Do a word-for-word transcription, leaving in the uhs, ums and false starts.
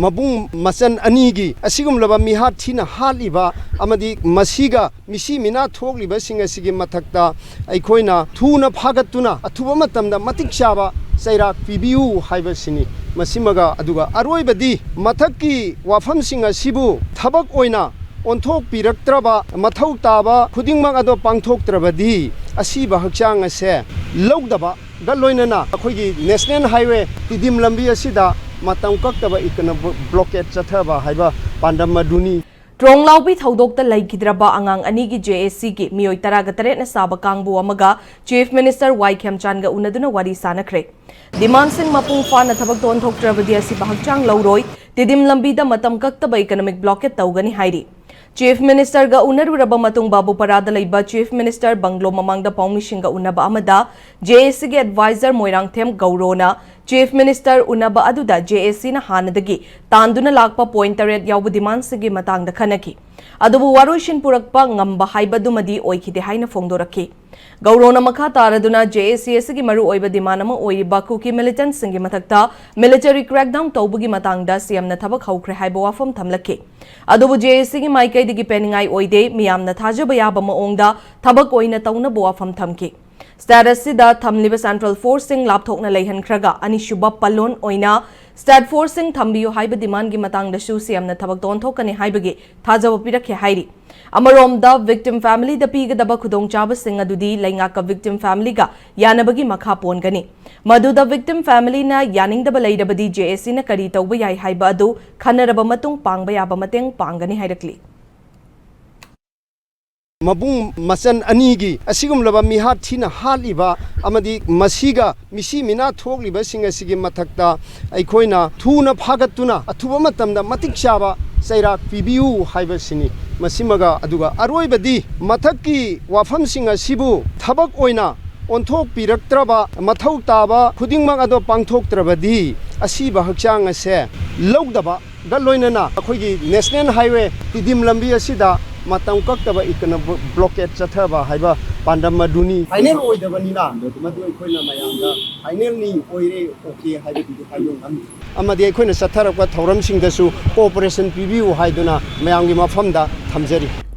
ꯃꯕꯨꯡ ꯃꯆꯟ ꯑꯅꯤꯒꯤ ꯑꯁꯤꯒꯨꯝꯂꯕ ꯃꯤꯍꯥꯠ ꯊꯤꯅ ꯍꯥꯠꯂꯤꯕ ꯑꯃꯗꯤ ꯃꯁꯤꯒ ꯃꯤꯁꯤ ꯃꯤꯅꯥ ꯊꯣꯛꯂꯤꯕꯁꯤꯡ ꯑꯁꯤꯒꯤ ꯃꯊꯛꯇ ꯑꯩꯈꯣꯏꯅ ꯊꯨꯅ ꯐꯥꯒꯠꯇꯨꯅ ꯑꯊꯨꯕ ꯃꯇꯝꯗ ꯃꯇꯤꯛ ꯆꯥꯕ ꯆꯩꯔꯥꯛ ꯄꯤꯕꯤꯌꯨ ꯍꯥꯏꯕꯁꯤꯅꯤ꯫ ꯃꯁꯤꯃꯒ ꯑꯗꯨꯒ ꯑꯔꯣꯏꯕꯗꯤ ꯃꯊꯛꯀꯤ ꯋꯥꯐꯝꯁꯤꯡ ꯑꯁꯤꯕꯨ ꯊꯕꯛ ꯑꯣꯏꯅ ꯑꯣꯟꯊꯣꯛꯄꯤꯔꯛꯇ꯭ꯔꯕ, ꯃꯊꯧ ꯇꯥꯕ ꯈꯨꯗꯤꯡꯃꯛ ꯑꯗꯣ ꯄꯥꯡꯊꯣꯛꯇ꯭ꯔꯕꯗꯤ ꯑꯁꯤꯕ ꯍꯛꯆꯥꯡ ꯑꯁꯦ ꯂꯧꯗꯕꯒ ꯂꯣꯏꯅꯅ ꯑꯩꯈꯣꯏꯒꯤ ꯅꯦꯁꯅꯦꯜ ꯍꯥꯏꯋꯦ ꯇꯤꯗꯤꯝ ꯂꯝꯕꯤ ꯑꯁꯤꯗ ꯃꯇꯝ ꯀꯛꯇꯕ ꯏꯀꯅ ꯕ꯭ꯂꯣꯀꯦꯠ ꯆꯠꯊꯕ ꯍꯥꯏꯕ ꯄꯥꯟꯗꯝ ꯑꯗꯨꯅꯤ꯫ ꯇ꯭ꯔꯣꯡꯂꯥꯎꯕꯤ ꯊꯧꯗꯣꯛꯇ ꯂꯩꯈꯤꯗ꯭ꯔꯕ ꯑꯉꯥꯡ ꯑꯅꯤꯒꯤ ꯖꯦ ꯑꯦ ꯁꯤꯒꯤ ꯃꯤꯑꯣꯏ ꯇꯔꯥꯒ ꯇꯔꯦꯠꯅ ꯁꯥꯕ ꯀꯥꯡꯕꯨ ꯑꯃꯒ ꯆꯤꯐ ꯃꯤꯅꯤꯁꯇꯔ ꯋꯥꯏ ꯈꯦꯝꯆꯥꯟꯒ ꯎꯅꯗꯨꯅ ꯋꯥꯔꯤ ꯁꯥꯅꯈ꯭ꯔꯦ꯫ ꯗꯤꯃꯥꯟꯁꯤꯡ ꯃꯄꯨꯡ ꯐꯥꯅ ꯊꯕꯛꯇ ꯑꯣꯟꯊꯣꯛꯇ꯭ꯔꯕꯗꯤ ꯑꯁꯤꯕ ꯍꯛꯆꯥꯡ ꯂꯧꯔꯣꯏ, ꯇꯤꯗꯤꯝ ꯂꯝꯕꯤꯗ ꯃꯇꯝ ꯀꯛꯇꯕ ꯏꯀꯅꯣꯃꯤꯛ ꯕ꯭ꯂꯣꯀꯦꯠ ꯇꯧꯒꯅꯤ ꯍꯥꯏꯔꯤ꯫ ꯆꯤꯐ ꯃꯤꯅꯤꯁꯇꯔꯒ ꯎꯅꯔꯨꯔꯕ ꯃꯇꯨꯡ ꯕꯥꯕꯨꯄꯥꯔꯥꯗ ꯂꯩꯕ ꯆꯤꯐ ꯃꯤꯅꯤꯁꯇꯔ ꯕꯪꯒ꯭ꯂꯣ ꯃꯃꯥꯡꯗ ꯄꯥꯎꯃꯤꯁꯤꯡꯒ ꯎꯅꯕ ꯑꯃꯗ ꯖꯦ ꯑꯦ ꯁꯤꯒꯤ ꯑꯦꯗꯚꯥꯏꯖꯔ ꯃꯣꯏꯔꯥꯡꯊꯦꯝ ꯒꯧꯔꯣꯅ ꯆꯤꯐ ꯃꯤꯅꯤꯁꯇꯔ ꯎꯅꯕ ꯑꯗꯨꯗ ꯖꯦ ꯑꯦ ꯁꯤꯅ ꯍꯥꯟꯅꯗꯒꯤ ꯇꯥꯟꯗꯨꯅ ꯂꯥꯛꯄ ꯄꯣꯏꯟ ꯇꯔꯦꯠ ꯌꯥꯎꯕ ꯗꯤꯃꯥꯟꯁꯤꯡꯒꯤ ꯃꯇꯥꯡꯗ ꯈꯟꯅꯈꯤ꯫ ꯑꯗꯨꯕꯨ ꯋꯥꯔꯣꯏꯁꯤꯟ ꯄꯨꯔꯛꯄ ꯉꯝꯕ ꯍꯥꯏꯕꯗꯨꯃꯗꯤ ꯑꯣꯏꯈꯤꯗꯦ ꯍꯥꯏꯅ ꯐꯣꯡꯗꯣꯔꯛꯈꯤ꯫ ꯒꯧꯔꯣꯅ ꯃꯈꯥ ꯇꯥꯔꯗꯨꯅ ꯖꯦ ꯑꯦ ꯁꯤ ꯑꯁꯤꯒꯤ ꯃꯔꯨꯑꯣꯏꯕ ꯗꯤꯃꯥꯟ ꯑꯃ ꯑꯣꯏꯔꯤꯕ ꯀꯨꯀꯤ ꯃꯤꯂꯤꯇꯦꯟꯠꯁꯤꯡꯒꯤ ꯃꯊꯛꯇ ꯃꯤꯂꯤꯇꯔꯤ ꯀ꯭ꯔꯦꯛꯗꯥꯎꯟ ꯇꯧꯕꯒꯤ ꯃꯇꯥꯡꯗ ꯁꯤ ꯑꯦꯝꯅ ꯊꯕꯛ ꯍꯧꯈ꯭ꯔꯦ ꯍꯥꯏꯕ ꯋꯥꯐꯝ ꯊꯝꯂꯛꯈꯤ꯫ ꯑꯗꯨꯕꯨ ꯖꯦ ꯑꯦ ꯁꯤꯒꯤ ꯃꯥꯏꯀꯩꯗꯒꯤ ꯄꯦꯟꯅꯤꯡꯉꯥꯏ ꯑꯣꯏꯗꯦ, ꯃꯤꯌꯥꯝꯅ ꯊꯥꯖꯕ ꯌꯥꯕ ꯃꯑꯣꯡꯗ ꯊꯕꯛ ꯑꯣꯏꯅ ꯇꯧꯅꯕ ꯋꯥꯐꯝ ꯊꯝꯈꯤ꯫ ꯁ꯭ꯇꯦꯠ ꯑꯁꯤꯗ ꯊꯝꯂꯤꯕ ꯁꯦꯟꯇ꯭ꯔꯦꯜ ꯐꯣꯔꯁꯁꯤꯡ ꯂꯥꯞꯊꯣꯛꯅ ꯂꯩꯍꯟꯈ꯭ꯔꯒ ꯑꯅꯤꯁꯨꯕ ꯄꯜꯂꯣꯟ ꯑꯣꯏꯅ ꯁ꯭ꯇꯦꯠ ꯐꯣꯔꯁꯁꯤꯡ ꯊꯝꯕꯤꯌꯨ ꯍꯥꯏꯕ ꯗꯤꯃꯥꯟꯒꯤ ꯃꯇꯥꯡꯗꯁꯨ ꯁꯤ ꯑꯦꯝꯅ ꯊꯕꯛ ꯑꯣꯟꯊꯣꯛꯀꯅꯤ ꯍꯥꯏꯕꯒꯤ ꯊꯥꯖꯕ ꯄꯤꯔꯛꯈꯤ ꯍꯥꯏꯔꯤ꯫ ꯑꯃꯔꯣꯝꯗ ꯚꯤꯛꯇꯤꯝ ꯐꯦꯃꯤꯂꯤꯗ ꯄꯤꯒꯗꯕ ꯈꯨꯗꯣꯡꯆꯥꯕꯁꯤꯡ ꯑꯗꯨꯗꯤ ꯂꯩꯉꯥꯛꯀ ꯚꯤꯛꯇꯤꯝ ꯐꯦꯃꯤꯂꯤꯒ ꯌꯥꯅꯕꯒꯤ ꯃꯈꯥ ꯄꯣꯟꯒꯅꯤ꯫ ꯃꯗꯨꯗ ꯚꯤꯛꯇꯤꯝ ꯐꯦꯃꯤꯂꯤꯅ ꯌꯥꯅꯤꯡꯗꯕ ꯂꯩꯔꯕꯗꯤ ꯖꯦ ꯑꯦ ꯁꯤꯅ ꯀꯔꯤ ꯇꯧꯕ ꯌꯥꯏ ꯍꯥꯏꯕ ꯑꯗꯨ ꯈꯟꯅꯔꯕ ꯃꯇꯨꯡ ꯄꯥꯡꯕ ꯌꯥꯕ ꯃꯇꯦꯡ ꯄꯥꯡꯒꯅꯤ ꯍꯥꯏꯔꯛꯂꯤ꯫ ꯃꯕꯨꯡ ꯃꯆꯟ ꯑꯅꯤꯒꯤ ꯑꯁꯤꯒꯨꯝꯂꯕ ꯃꯤꯍꯥꯠ ꯊꯤꯅ ꯍꯥꯠꯂꯤꯕ ꯑꯃꯗꯤ ꯃꯁꯤꯒ ꯃꯤꯁꯤ ꯃꯤꯅꯥ ꯊꯣꯛꯂꯤꯕꯁꯤꯡ ꯑꯁꯤꯒꯤ ꯃꯊꯛꯇ ꯑꯩꯈꯣꯏꯅ ꯊꯨꯅ ꯐꯥꯒꯠꯇꯨꯅ ꯑꯊꯨꯕ ꯃꯇꯝꯗ ꯃꯇꯤꯛ ꯆꯥꯕ ꯆꯩꯔꯥꯛ ꯄꯤꯕꯤꯌꯨ ꯍꯥꯏꯕꯁꯤꯅꯤ꯫ ꯃꯁꯤꯃꯒ ꯑꯗꯨꯒ ꯑꯔꯣꯏꯕꯗꯤ ꯃꯊꯛꯀꯤ ꯋꯥꯐꯝꯁꯤꯡ ꯑꯁꯤꯕꯨ ꯊꯕꯛ ꯑꯣꯏꯅ ꯑꯣꯟꯊꯣꯛꯄꯤꯔꯛꯇ꯭ꯔꯕ, ꯃꯊꯧ ꯇꯥꯕ ꯈꯨꯗꯤꯡꯃꯛ ꯑꯗꯣ ꯄꯥꯡꯊꯣꯛꯇ꯭ꯔꯕꯗꯤ ꯑꯁꯤꯕ ꯍꯛꯆꯥꯡ ꯑꯁꯦ ꯂꯧꯗꯕꯒ ꯂꯣꯏꯅꯅ ꯑꯩꯈꯣꯏꯒꯤ ꯅꯦꯁꯅꯦꯜ ꯍꯥꯏꯋꯦ ꯇꯤꯗꯤꯝ ꯂꯝꯕꯤ ꯑꯁꯤꯗ ꯃꯇꯝ ꯀꯛꯇꯕ ꯏꯀꯣꯅꯣꯃꯤꯛ ꯕ꯭ꯂꯣꯀꯦꯠ ꯆꯠꯊꯕ ꯍꯥꯏꯕ ꯄꯥꯟꯗꯝ ꯑꯗꯨꯅꯤ꯫ ꯐꯥꯏꯅꯦꯜ ꯑꯣꯏꯗꯕꯅꯤꯅ ꯃꯗꯨ ꯑꯩꯈꯣꯏꯅ ꯃꯌꯥꯝꯗ ꯐꯥꯏꯅꯦꯜꯅꯤ, ꯑꯣꯏꯔꯦ, ꯑꯣꯀꯦ ꯍꯥꯏꯕꯗꯨꯗꯤ ꯍꯥꯏꯕ ꯉꯝꯗꯦ꯫ ꯑꯃꯗꯤ ꯑꯩꯈꯣꯏꯅ ꯆꯠꯊꯔꯛꯄ ꯊꯧꯔꯝꯁꯤꯡꯗꯁꯨ ꯀꯣꯑꯣꯄꯔꯦꯁꯟ ꯄꯤꯕꯤꯌꯨ ꯍꯥꯏꯗꯨꯅ ꯃꯌꯥꯝꯒꯤ ꯃꯐꯝꯗ ꯊꯝꯖꯔꯤ꯫